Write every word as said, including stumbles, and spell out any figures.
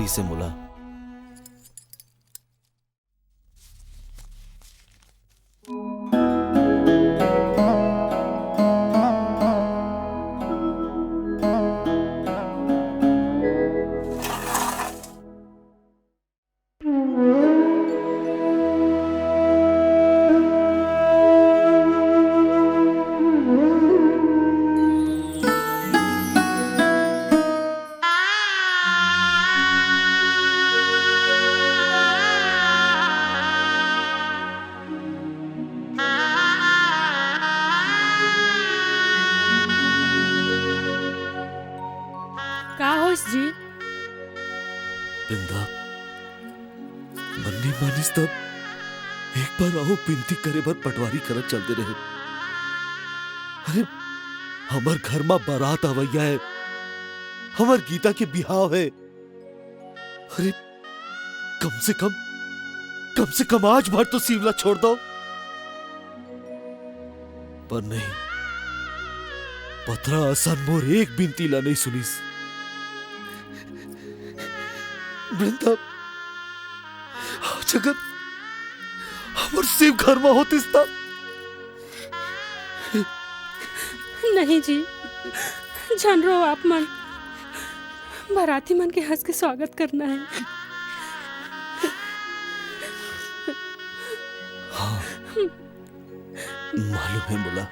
से मोला। का होइस जी? वृंदा, मन नहीं मानिस तब एक बार अउ बिनती करे बर पटवारी करा चल दे रहे। अरे, हमर घर मा बारात अवइया हे, हमर गीता के बिहाव हे। अरे, कम से कम, कम से कम आज भर तो सीवला छोड़ दव। पर नहीं, पथरा असन मोर एक बिनती ला नहीं सुनिस। वृंदा, आज अगर हमर सीव घर मा होतिस त। नहीं जी, झन रो आप मन। बराती मन के हंस के स्वागत करना हे। हाँ, मालूम हे मोला।